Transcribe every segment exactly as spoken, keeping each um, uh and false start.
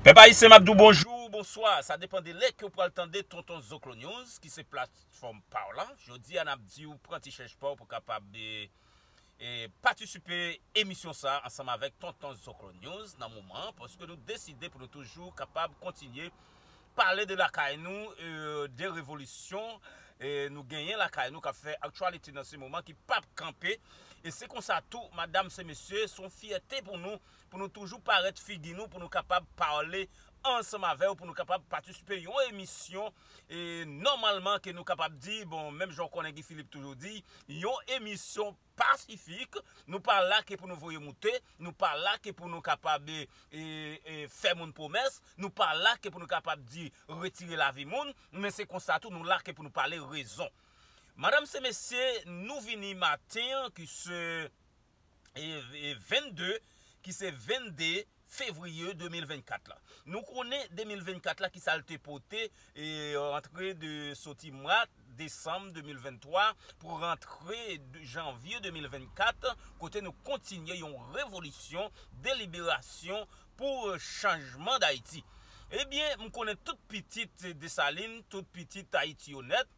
Pèp ayisyen, m ap di w bonjou, bonswa. Sa depann de lè ke w pral tande Tonton Zoklo News, ki se platfòm pa w lan. Jodi a, n ap di w pran ti chèch pa w pou kapab, e, e, patisipe emisyon sa a ansanm avèk Tonton Zoklo News nan moman an, paske nou deside pou nou toujou kapab kontinye pale de lakay nou, e, de revolisyon, e, nou genyen lakay nou k ap fè aktyalite nan se moman ki p ap kanpe. E se konsa tou, madam, se mesye, se yon fyète pou nou, pou nou toujou parèt figi nou, pou nou kapab pale ansanm avè w, pou nou kapab patisipe yon emisyon, e nòmalman ke nou kapab di, bon, menm jan w konnen Guy Philippe toujou di, yon emisyon pasifik, nou pa la ke pou nou voye moute, nou pa la ke pou nou kapab, e, e, e, fè moun pwomès, nou pa la ke pou nou kapab di retire lavi moun, men se konsa tou nou la ke pou nou pale rezon. Madam, se mesye, nou vini maten an ki se, e, e, vennde, ki se vennde fevriye de mil vennkat la. Nou konnen de mil vennkat la ki sa l te pote, e, rantre de soti mwa desanm de mil venntwa pou rantre de janvye de mil vennkat, kote nou kontinye yon revolisyon de liberasyon pou, e, chanjman Dayiti. Ebyen, m konnen tout pitit Desalin, tout pitit Ayiti yo nèt,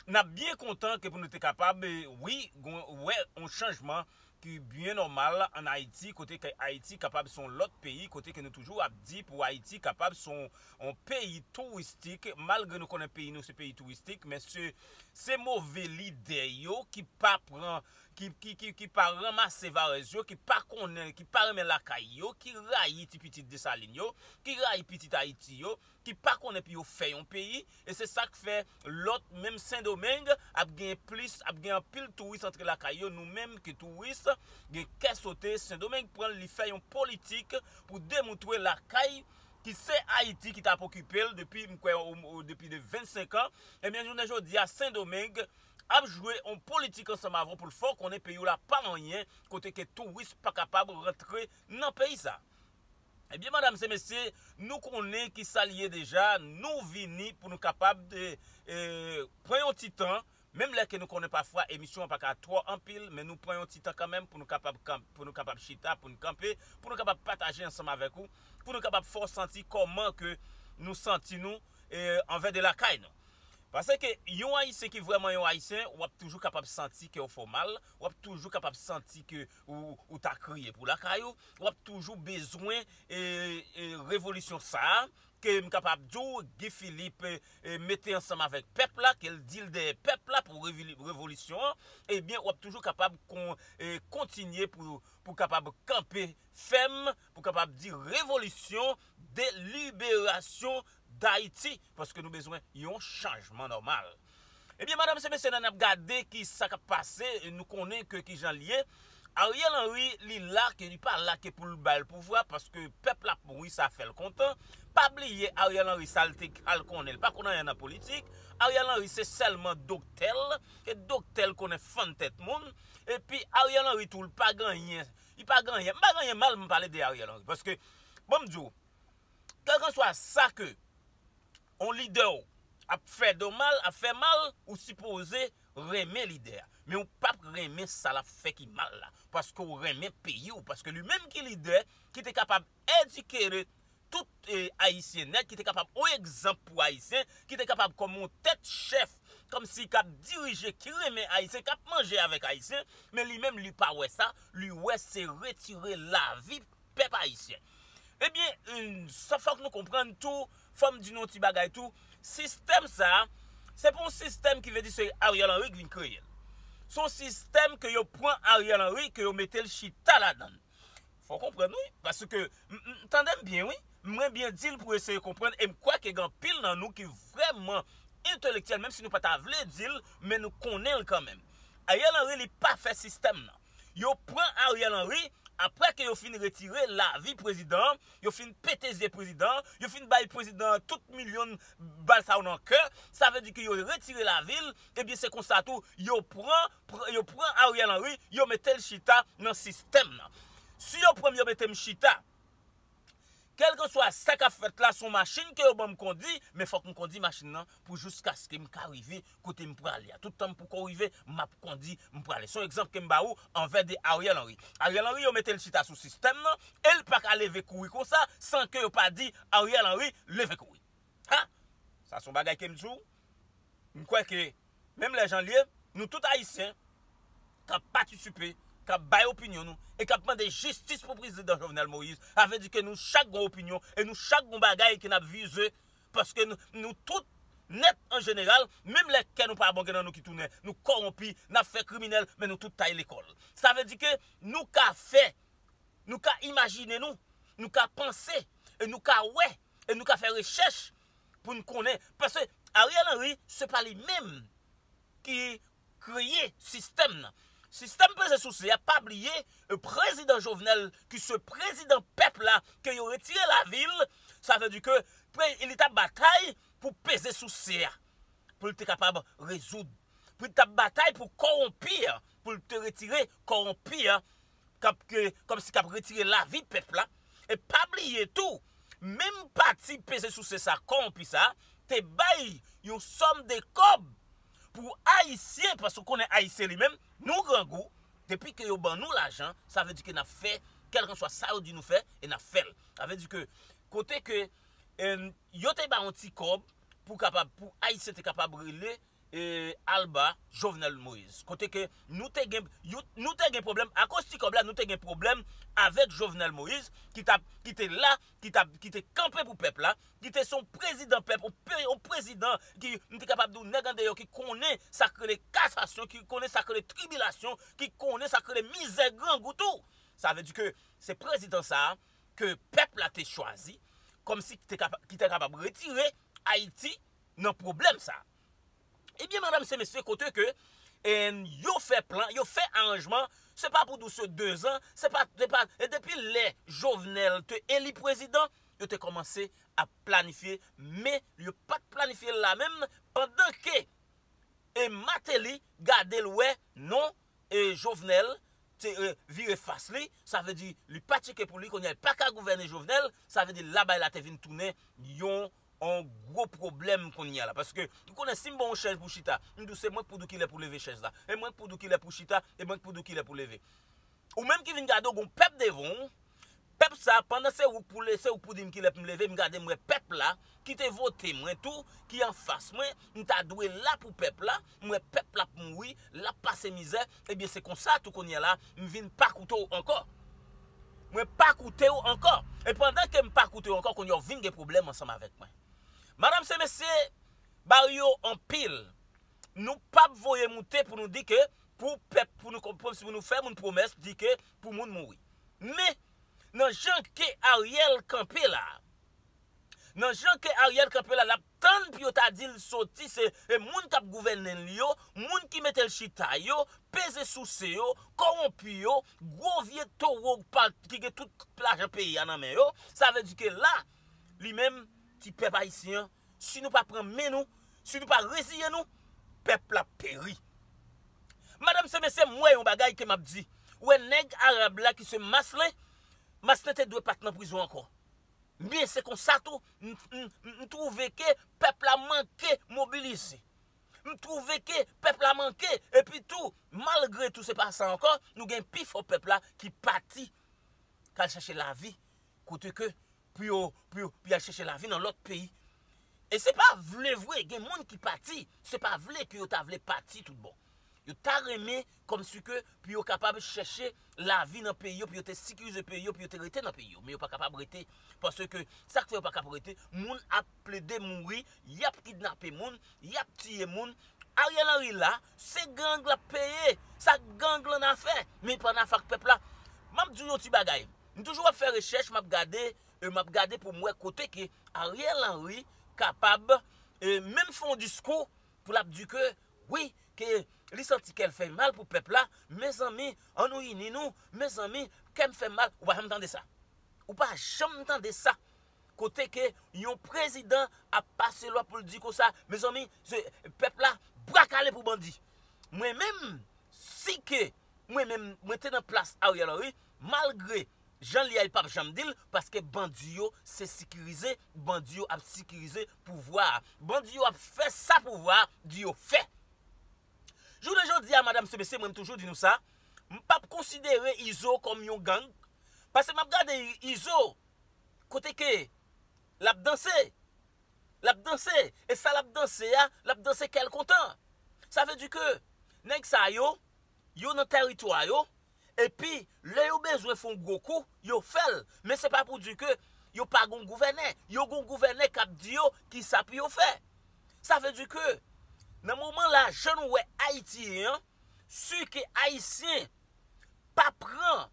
n ap byen kontan ke pou nou te kapab, e, wi, gon, wè yon chanjman ki byen nòmal ann Ayiti, kote ke Ayiti kapab se yon lòt peyi, kote ke nou toujou ap di pou Ayiti kapab se yon, yon peyi touristik, malgre nou konnen peyi nou se peyi touristik, men se, se move lidè yo ki pa pran, ki, ki, ki, ki pa ranmase varèz yo, ki pa konnen, ki pa renmen lakay yo, ki rayi ti pitit Desalin yo, ki rayi pitit Ayiti yo, ki pa konnen pou yo fè yon peyi, e se sa k fè lòt, menm Sendomeng, ap gen plis, ap gen anpil touris antre lakay yo, nou menm ki touris, gen kè sote, Sendomeng pran l, li fè yon politik pou demoutre lakay ki se Ayiti ki t ap okipe l depi, m kwè, o, o, depi de vennsenk an, ebyen, jounen jodi a, Sendomeng ap jwe yon politik ansanm avè w pou l fè w konnen peyi w la pa anyen, kote ke touris pa kapab rantre nan peyi sa. Ebyen, madam, se mesye, nou konnen ki sa l ye deja, nou vini pou nou kapab, e, e, pran yon ti tan, menm lè ke nou konnen pafwa emisyon an pa ka twò anpil, men nou pran yon ti tan kanmenm pou nou kapab kanp-, pou nou kapab chita, pou nou kanpe, pou nou kapab pataje ansanm avèk ou, pou nou kapab fè w santi kòman ke nou santi nou, e, anvè de lakay nou. Paske yon Ayisyen ki vrèman yon Ayisyen, w ap toujou kapab santi ke w fè w mal, w ap toujou kapab santi ke ou, ou ta kriye pou lakay ou, w ap toujou bezwen, e, e, revolisyon sa a, ke m kapab di w, Guy Philippe, e, e, mete ansanm avèk pèp la, ke l di l dèyè pèp la pou revili-, revolisyon an, ebyen, w ap toujou kapab kon-, e, kontinye pou, pou kapab kanpe fèm, pou kapab di revolisyon de liberasyon Dayiti, paske nou bezwen yon chanjman nòmal. Ebyen, madam, se mesye, n ap gade ki sa k ap pase, e nou konnen ke ki jan l ye. Ariel Henry, li la ke li pa la ke pou l bay l pouvwa, paske pèp la ap mouri, sa fè l kontan. Pa bliye, Ariel Henry, sa l te al konnen, l pa konn anyen nan politik. Ariel Henry, se sèlman doktè l, e doktè l konnen fann tèt moun. Epi, Ariel Henry tou, l pa gen anyen, li pa gen anyen. M pa gen anyen mal, m pale de Ariel Henry, paske, bon, m di w, kèlkanswa sa ke yon lidè w ap fè do mal, ap fè mal, ou sipoze renmen lidè a. Men ou p ap renmen sa l ap fè ki mal la. Paske w renmen peyi w. Paske li menm ki lidè, ki te kapab edike tout, e, Ayisyen nèt, ki te kapab yon egzanp pou Ayisyen, ki te kapab kòm yon tèt chèf, kòmsi k ap dirije, ki renmen Ayisyen, k ap manje avèk Ayisyen, men li menm, li pa wè sa, li wè se retire lavi pèp ayisyen. Ebyen, sa fòk nou konprann tou, fò m di nou yon ti bagay tou, sistèm sa a, se pa yon sistèm ki vle di se Ariel Henry ki vin kreye l. Se yon sistèm ke yo pran Ariel Henry, ke yo mete l chita ladan l. Fò w konprann, wi, paske, m, m, tande m byen, wi, mwen byen di l pou eseye konprann, e m kwè ke gen anpil nan nou ki vrèman entelektyèl, menm si nou pa ta vle di l, men nou konnen l kanmenm. Ariel Henry, li pa fè sistèm nan. Yo pran Ariel Henry, apre ke yo fin retire lavi prezidan an, yo fin pete zye prezidan an, yo fin bay prezidan an tout milyon bal sa yo nan kè, sa vle di ke yo retire lavi l, ebyen se konsa tou, yo pran, pr-, yo pran Ariel Henry, yo mete l chita nan sistèm nan. Si yo pran m, yo mete m chita, Kèlkanswa sa k ap fèt la, se yon machin ke yo ban m kondi, men fòk m kondi machin nan pou jiskaske m ka rive kote m prale a. Tout tan m poko rive, m ap kondi, m prale. Se yon egzanp ke m ba ou anvè de Ariel Henry. Ariel Henry, yo mete l chita sou sistèm nan, e l pa ka leve kouri konsa, san ke yo pa di Ariel Henry leve kouri. Ha! Sa se yon bagay ke m di w. M kwè ke, menm lè jan l ye, nou tout Ayisyen k ap patisipe, k ap bay opinyon nou, e k ap mande jistis pou prezidan Jovenel Moïse, sa vle di ke nou chak gen opinyon, e nou chak gen bagay ke n ap vize, paske nou, nou tout nèt an jeneral, menm lè kè nou pa bon, gen nan nou ki tounen, nou kòwonpi, n ap fè kriminèl, men nou tout t al lekòl. Sa vle di ke nou ka fè, nou ka imajine nou, nou ka panse, e nou ka wè, e nou ka fè rechèch pou n konnen. Paske Ariel Henry, se pa li menm ki kreye sistèm nan. Sistèm peze souse a, pa bliye, e, prezidan Jovenel, ki se prezidan pèp la, ke yo retire lavi l, sa vle di ke pre- li t ap batay pou peze souse a, pou l te kapab rezoud, pou l t ap batay pou kòwonpi a, pou l te retire kòwonpi a, k ap, ke, kòmsi k ap retire lavi pèp la. E pa bliye tou, menm pati peze souse sa, kòwonpi sa, te bay yon sòm de kòb pou Ayisyen, paske w konnen Ayisyen li menm, nou grangou, depi ke yo ban nou lajan, sa vle di ke n ap fè, kèlkanswa sa yo di nou fè, e n ap fè l. Sa vle di ke, kote ke, e, yo te ba yon ti kòb pou kapab, pou Ayisyen te kapab rele, e, al ba Jovenel Moïse. Kote ke nou te gen, yo, nou te gen pwoblèm, akoz ti kòb la, nou te gen pwoblèm avèk Jovenel Moïse, ki t ap, ki te la, ki t ap, ki te kanpe pou pèp la, ki te se yon prezidan pèp, yon pe- yon prezidan ki, m te kapab di w, nèg andeyò ki konnen sa k rele kasasyon, ki konnen sa k rele tribilasyon, ki konnen sa k rele mizè grangou tou. Sa vle di ke se prezidan sa a ke pèp la te chwazi, kòmsi ki te kapa- ki te kapab retire Ayiti nan pwoblèm sa a. Ebyen, medam e mesye, kote ke, en, yo fè plan, yo fè aranjman, se pa pou di w se dezan, se pa, se pa, e depi lè Jovenel te eli prezidan, yo te kòmanse ap planifye, men yo pa t planifye l la menm, pandan ke, e, Martelly gade l wè, non, e, Jovenel te, e, vire fas li, sa vle di li pa tcheke pou li, kounye a li pa ka gouvène Jovenel, sa vle di labay la te vin tounen yon, yon gwo pwoblèm kounye a la. Paske, ou konnen si m ba w yon chèz pou chita, m di w se mwen k pou di w kilè pou leve chèz la, e mwen k pou di w kilè pou chita, e mwen k pou di w kilè pou leve. Ou menm ki vin gade w, gen yon pèp devan w, pèp sa, pandan se ou k pou le- se ou k pou di m kilè pou m leve, m gade m wè pèp la, ki te vote mwen tou, ki anfas mwen, m ta dwe la pou pèp la, m wè pèp la ap mouri, l ap pase mizè, ebyen se konsa tou kounye a la, m vin pa koute w ankò. Mwen pa koute w ankò. E pandan ke m pa koute w ankò, kounye a w vin gen pwoblèm ansanm avèk mwen. Medam e mesye, bari yo anpil. Nou p ap voye moute pou nou di ke pou pèp, pou nou, pou, pou nou fè moun pwomès, di ke pou moun mouri. Men, nan jan ke Ariel kanpe la, nan jan ke Ariel kanpe la, l ap tann pou yo ta di l soti, se, e, moun k ap gouvène l yo, moun ki mete l chita yo, peze souse yo, kòwonpi yo, gwo vye towo pa- ki gen tout lajan peyi a nan men yo. Sa vle di ke la, li menm, ti pèp ayisyen an, si nou pa pran men nou, si nou pa reziye nou, pèp la ap peri. Medam e mesye, m wè yon bagay ke m ap di. Ou wè nèg arab la ki se Maslin, Maslin te dwe pa t nan prizon ankò. Men se konsa tou, m, m, m, m twouve ke pèp la manke mobilize. M twouve ke pèp la manke, epi tou, malgre tou se pa sa ankò, nou gen pifò pèp la ki pati, k al chèche lavi, kote ke pou yo, pou yo, pou y al chèche lavi nan lòt peyi. E se pa vle vre, gen moun ki pati, se pa vle ke yo ta vle pati tout bon. Yo ta renmen kòmsi ke pou yo kapab chèche lavi nan peyi yo, pou yo te sekirize peyi yo, pou yo te rete nan peyi yo. Men yo pa kapab rete. Paske sa k fè yo pa kapab rete, moun ap plede mouri, y ap kidnape moun, y ap tiye moun. Ariel Henry la, se gang l ap peye. Sa gang l annafè, men pa annafè ak pèp la. M ap di w yon ti bagay. M toujou ap fè rechèch, m ap gade, e m ap gade pou m wè kote ke Ariel Henry kapab, e, menm fè yon diskou pou l ap di ke, wi, ke li santi kè l fè mal pou pèp la. Mezanmi, ann nou ini nou. Mezanmi, kè m fè mal. Ou pa janm tande sa. Ou pa janm tande sa. Kote ke yon prezidan ap pase lwa pou l di konsa, mezanmi, se pèp la bwa kale pou bandi. Mwen menm, si ke mwen menm, mwen te nan plas Ariel Henry, malgre jan li a, li p ap janm di l, paske bandi yo se sikirize, bandi yo ap sikirize pouvwa a. Bandi yo ap fè sa pouvwa a di yo fè. Jounen jodi a, madanm se mesye, mwen m toujou di nou sa, m p ap konsidere Izo kòm yon gang, paske m ap gade Izo, kote ke l ap danse, l ap danse, e sa l ap danse a, l ap danse kè l kontan. Sa vle di ke nèg sa yo, yo nan tèritwa yo, epi lè yo bezwen fè yon gwo kou, yo fè l. Men se pa pou di ke yo pa gon gouvènè. Yo gon gouvènè k ap di yo kisa pou yo fè. Sa vle di ke nan moman la, jan nou wè Ayiti ye an, si ke Ayisyen pa pran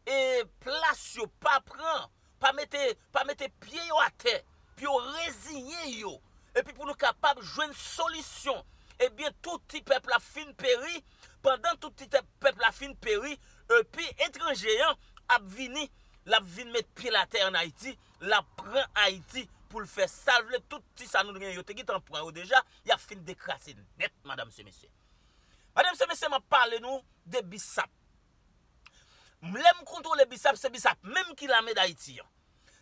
e plas yo, pa pran, pa mete, pa mete pye yo atè, pou yo reziyen yo, epi pou nou kapab jwenn solisyon, ebyen, tout ti pèp la fin peri. Pandan tout ti pèp la fin peri, epi etranje an ap vini, l ap vin met pye l atè ann Ayiti, l ap pran Ayiti pou l fè sa l vle. Tout ti sa nou genyen, yo te gentan pran yo deja, y ap fin dekrase nèt, madanm se mesye. Madanm se mesye, m ap pale nou de BISAP. Lè m kontwole BISAP, se BISAP menm ki lame Dayiti an.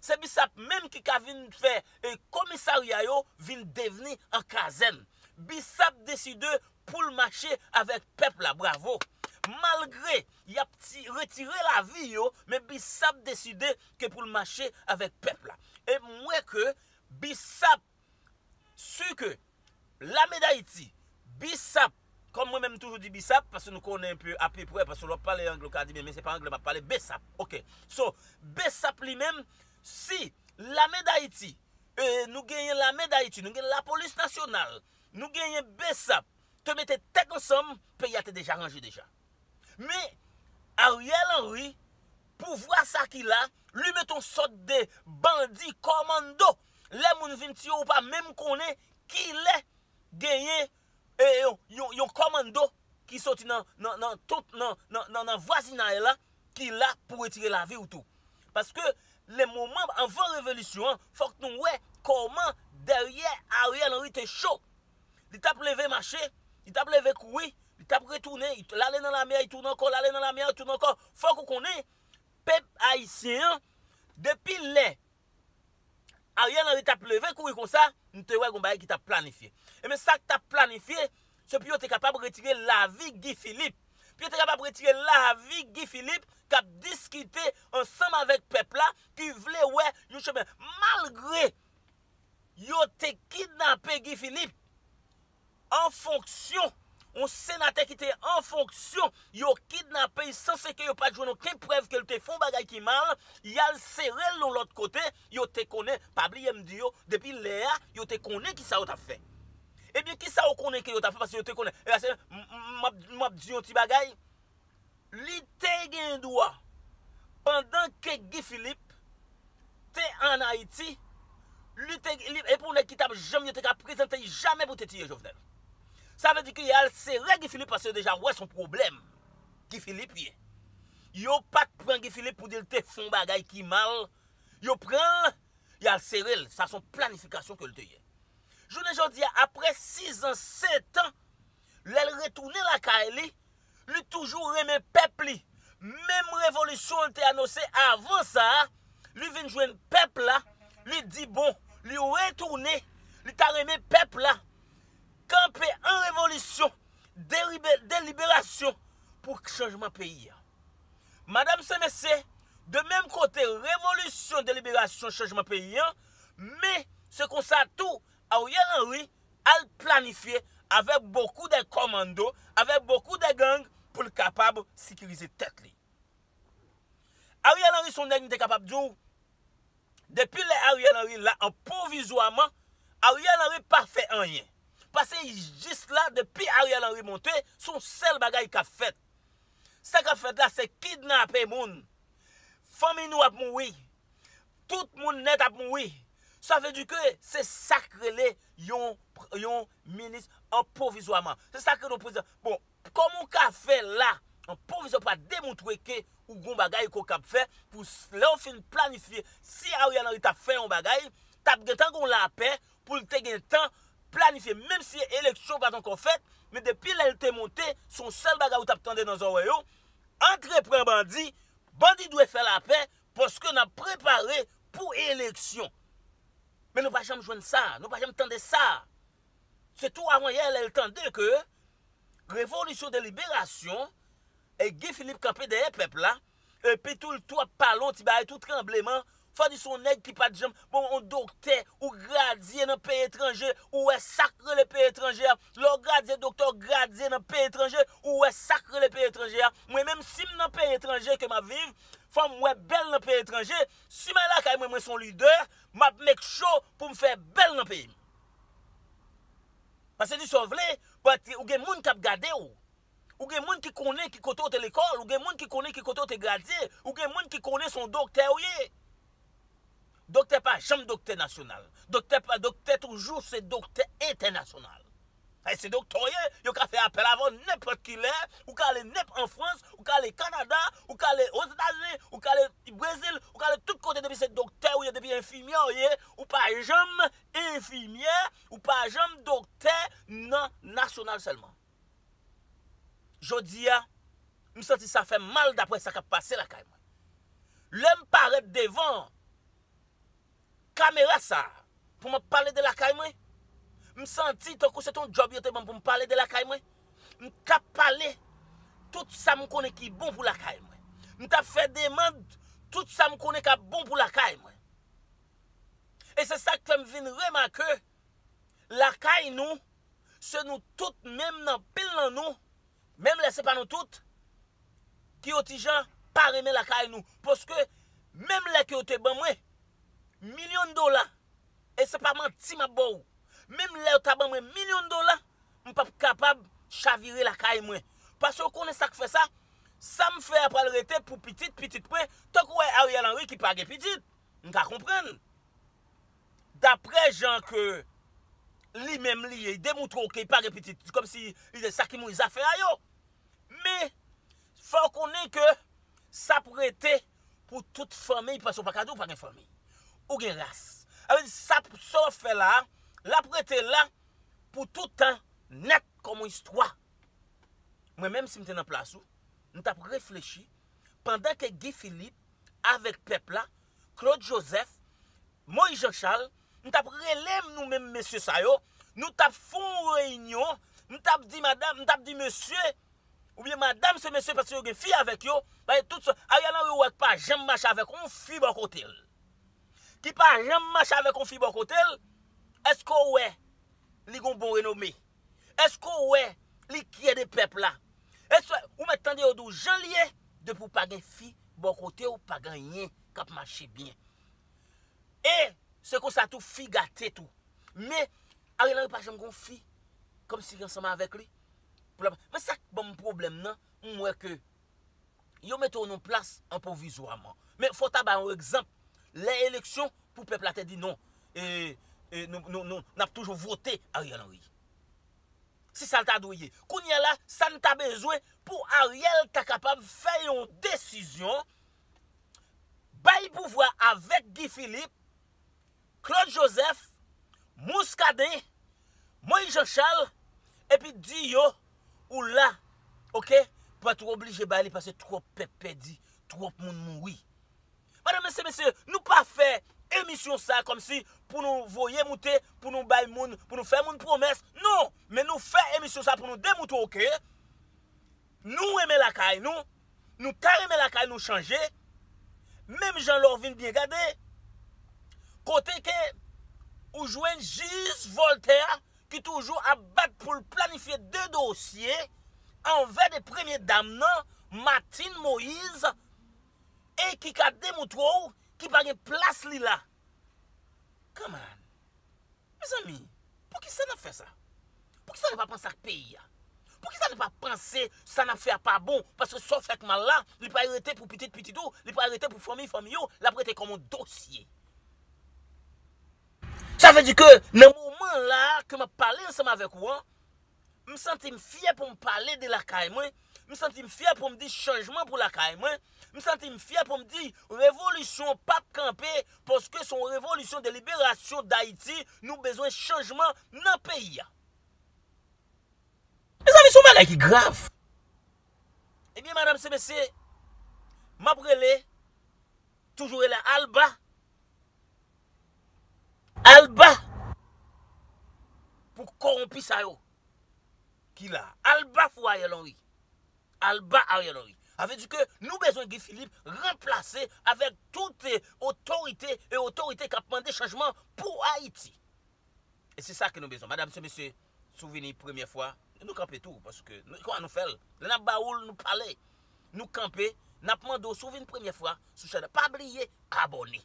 Se BISAP menm ki ka vin fè e komisarya yo vin devni an kazèn. BISAP deside pou l mache avèk pèp la. Bravo! Malgre y ap ti, retire lavi yo, men BISAP deside ke pou l mache avèk pèp la. E m wè ke BISAP si ke Lame Dayiti, BISAP, kòm mwen menm toujou di BISAP, paske nou konnen enpe apeprè, paske lè w ap pale angle, w ka di, men, men se pa angle m ap pale, BESAP. Oke. So, BESAP li menm, si Lame Dayiti, e, nou genyen Lame Dayiti, nou genyen Lapolis Nasyonal, nou genyen BESAP, te mete tèt ansanm, peyi a te deja ranje deja. Men, Ariel Henry, pouvwa sa ki la, li met yon sòt de bandi kòmando. Lè moun vin tiye, ou pa menm konnen kilè genyen, e, yon, yon, yon kòmando ki soti nan, nan, nan, tout, nan, nan, nan, nan vwazinay la, ki la pou retire lavi w tou. Paske, lè moman, anvan revolisyon an, fòk nou wè kòman dèyè Ariel Henry te cho. Li t ap leve mache, li t ap leve kouri, li t ap retounen, l ale nan lame a, li tounen ankò, l ale nan lame a, li tounen ankò. Fòk ou konnen, pèp ayisyen an, depi lè Ariel Henry t ap leve kouri konsa, nou te wè gon bagay ki t ap planifye. Ebyen, sa k t ap planifye, se pou yo te kapab retire lavi Guy Philippe. Pou yo te kapab retire lavi Guy Philippe, k ap diskite ansanm avèk pèp la, ki vle wè yon chemen. Malgre yo te kidnape Guy Philippe an fonksyon, yon senatè ki te an fonksyon, yo kidnape l san se ke yo pa t jwenn okenn prèv ke l te fè yon bagay ki mal, y al sere l yon lòt kote, yo te konnen, pa bliye m di yo, depi lè a, yo te konnen kisa yo t ap fè. Ebyen, kisa yo konnen ke yo t ap fè, paske yo te konnen. E la, se, m, m, m ap, m ap di yon ti bagay, li te gen dwa, pandan ke Guy Philippe te ann Ayiti, li te, li, e pou nèg ki t ap janm yo te ka prezante l jamè pou te tiye Jovenel. Sa vle di ke y al sere Guy Philippe paske yo deja wè se yon pwoblèm Guy Philippe ye. Yo pa t pran Guy Philippe pou di l te fè yon bagay ki mal. Yo pran l, y al sere l. Sa se yon planifikasyon ke l te ye. Jounen jodi a, apre sizan, setan, lè l retounen lakay li, li toujou renmen pèp li. Menm revolisyon l te anonse avan sa a, li vin jwenn pèp la, li di bon, li retounen, li ta renmen pèp la kanpe an revolisyon, deribe-, deliberasyon pou chanjman peyi a. Madanm se mesye, de menm kote revolisyon, deliberasyon, chanjman peyi a, men se konsa tou, Ariel Henry al planifye avèk bokou de kòmando, avèk bokou de gang pou l kapab sikirize tèt li. Ariel Henry se yon nèg m te kapab di w, depi lè Ariel Henry la an pwovizwaman, Ariel Henry pa fè anyen. Paske jis la, depi Ariel Henry monte, se yon sèl bagay k ap fèt. Sa k ap fèt la, se kidnape moun. Fanmi nou ap mouri. Tout moun nèt ap mouri. Sa vle di ke se sa k rele yon, yon minis an pwovizwaman. Se sa k rele yon prezidan. Bon, kòman w ka fè la, an pwovizwa, pa demontre ke ou gon bagay ke w kab fè, pou s-, lè w fin planifye, si Ariel Henry t ap fè yon bagay, t ap gentan gon lapè, pou l te gentan planifye. Menm si eleksyon pa t ankò fèt, men depi lè l te monte, se yon sèl bagay ou t ap tande nan zòrèy ou, antre pran bandi, Bandi dwe fè lapè paske n ap prepare pou eleksyon. Men nou pa janm jwenn sa, nou pa janm tande sa. Se tou avanyè lè l tande ke Revolisyon de Liberasyon e Guy Philippe kanpe dèyè pèp la, epi tou l tou ap pale yon ti bagay tou tranbleman. Fò di se yon nèg ki pa t janm, bon, yon doktè, ou gradye nan peyi etranje, ou wè sa k rele peyi etranje a. Lè w gradye doktè, w gradye nan peyi etranje, ou wè sa k rele peyi etranje a. Mwen menm, si m nan peyi etranje ke m ap viv, fò m wè bèl nan peyi etranje. Si m al lakay mwen, mwen se yon lidè, m ap make sure pou m fè bèl nan peyi m. Paske di sa w vle, but ou gen moun k ap gade w. Ou gen moun ki konnen ki kote w te lekòl, ou gen moun ki konnen ki kote w te gradye, ou gen moun ki konnen se yon doktè w ye. Doktè pa janm doktè nasyonal. Doktè pa, doktè toujou se doktè entènasyonal. E se doktè w ye, yo ka fè apèl avè w nenpòt ki lè, ou ka ale nenp an Frans, ou ka ale Kanada, ou ka ale Ozetazini, ou ka ale Brezil, ou ka ale tout kote depi se doktè w ye, depi enfimyè w ye, ou pa janm enfimyè, ou pa janm doktè nan nasyonal sèlman. Jodi a, m santi sa fè m mal daprè sa k ap pase lakay mwen. Lè m parèt devan kamera sa a, pou m ap pale de lakay mwen, m santi tankou se t on djòb yo te ban m pou m pale de lakay mwen. M t ap pale tout sa m konnen ki bon pou lakay mwen. M t ap fè demann tout sa m konnen k ap bon pou lakay mwen. E se sa k fè m vin remake lakay nou, se nou tout, menm nan pil nan nou, menm lè se pa nou tout, ki yon ti jan pa renmen lakay nou. Paske menm lè ke yo te ban mwen milyon dola, e se pa manti m ap ba w, menm lè yo ta ban mwen milyon dola, m p ap kapab chavire lakay mwen. Paske w konnen sa k fè sa, sa m fè a pral rete pou pitit pitit mwen, tankou w wè Ariel Henry ki pa gen pitit. M ka konprann. Daprè jan ke li menm li ye, li demontre w ke li pa gen pitit, kòmsi li se sa ki mouri zafè a yo. Men, fò w konnen ke sa ap rete pou tout fanmi, paske w pa ka di w pa gen fanmi. Ou gen ras. Sa vle di, sa, sa w ap fè la a, l ap rete la pou tout tan nèt kòm yon istwa. Mwen menm, si m te nan plas ou, m t ap reflechi pandan ke Guy Philippe avèk pèp la, Claude Joseph, Moïse Jean Charles, m t ap rele m nou menm mesye sa yo, nou t ap fè yon reyinyon, m t ap di madanm, m t ap di mesye, oubyen madanm se mesye paske yo gen fi avèk yo, paske tout sa, Ariel Henry ou wè k pa janm mache avèk yon fi bò kote l. Ki pa janm mache avèk yon fi bò kote l, èske w wè li gen yon bon renome? Èske w wè li kyè de pèp la? Èske ou mèt tande yo di w jan l ye, depi w pa gen fi bò kote w, pa gen anyen k ap mache byen. E se konsa tou fi gate tou. Men, Ariel Henry pa janm gen yon fi kòmsi ki ansanm avèk li. Pou la, men sa k ban m pwoblèm nan, m wè ke yo mete w nan yon plas an pwovizwaman. Men fò w ta bay yon egzanp. Lè eleksyon, pou pèp la te di non, e, e, nou, nou, nou, n ap toujou vote Ariel Henry. Se sa l ta dwe ye. Kounye a la, sa n ta bezwen pou Ariel ta kapab fè yon desizyon, bay pouvwa avèk Guy Philippe, Claude Joseph, Muscadin, Moïse Jean Charles, epi di yo, ou la, oke, pa tou oblije bay li paske twòp pèp pèdi, twòp moun mouri. Madanm, mesye, mesye, nou pa fè emisyon sa kòmsi pou nou voye moute, pou nou bay moun, pou nou fè moun pwomès. Non, men nou fè emisyon sa pou nou demontre w ke nou renmen lakay nou, nou ta renmen lakay nou chanje, menm jan lè w vin byen gade, kote ke ou jwenn jij Voltaire ki toujou ap bat pou l planifye de dosye anvè de premye dam nan, Martine Moïse, e ki ka demontre w ki pa gen plas li la. Come on. Mezanmi, poukisa n ap fè sa? Poukisa nou pa panse ak peyi a? Poukisa nou pa panse sa n ap fè a pa bon? Paske sa w fè k mal la, li pral rete pou pitit pitit ou, li pral rete pou fanmi fanmi ou, l ap rete kòm yon dosye. Sa vle di ke nan moman la ke m ap pale ansanm avèk ou an, m santi m fyè pou m pale de lakay mwen, m santi m fyè pou m di chanjman pou lakay mwen, m santi m fyè pou m di revolisyon p ap kanpe, paske se yon revolisyon de liberasyon Dayiti, nou bezwen chanjman nan peyi a. Mezanmi, se yon bagay ki grav. Ebyen, madanm, se mesye, M ap rele, toujou rele Alba. Alba pou kowonpi sa yo ki la. Alba pou Ariel Henry. Alba Ariel Henry. Sa vle di ke nou bezwen Guy Philippe ranplase avèk tout eh, otorite e otorite k ap mande chanjman pou Ayiti. E se sa ke nou bezwen. Madam, se mesye, si w vini premyè fwa, nou kanpe tou, paske nou, kòman nou fè l? Lè n ap ba ou l, nou pale. Nou kanpe, n ap mande w, si w vin premyè fwa sou channel, pa bliye abòne,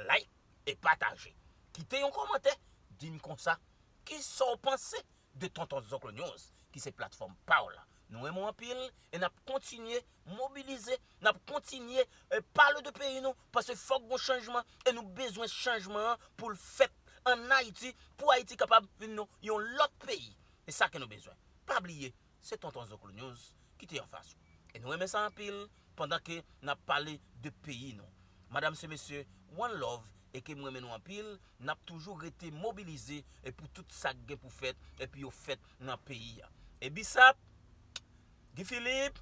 like e pataje. Kite yon kòmantè, di n konsa, kisa w panse de Tonton Zoklo News, ki se platfòm pa w la. Nou renmen w anpil e n ap kontinye mobilize, n ap kontinye eh, pale de peyi nou, paske fòk gon chanjman e nou bezwen chanjman an pou l fèt ann Ayiti, pou Ayiti kapab vin yon, yon lòt peyi. E sa ke nou bezwen. Pa bliye, se Tonton Zoklo News ki te anfas ou. E nou renmen sa anpil pandan ke n ap pale de peyi nou. Madam se mesye, one love e ke m renmen nou anpil, n ap toujou rete mobilize e pou tout sa k gen pou fèt epi yo fèt nan peyi a. E Bisap, Guy Philippe,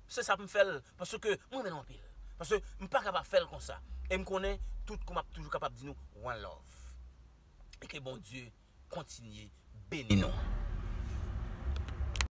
se sa pou m fè l, paske m renmen nou anpil. Paske m pa kapab fè l konsa. E m konnen tout kou m ap toujou kapab di nou one love. E ke Bondye kontinye beni nou.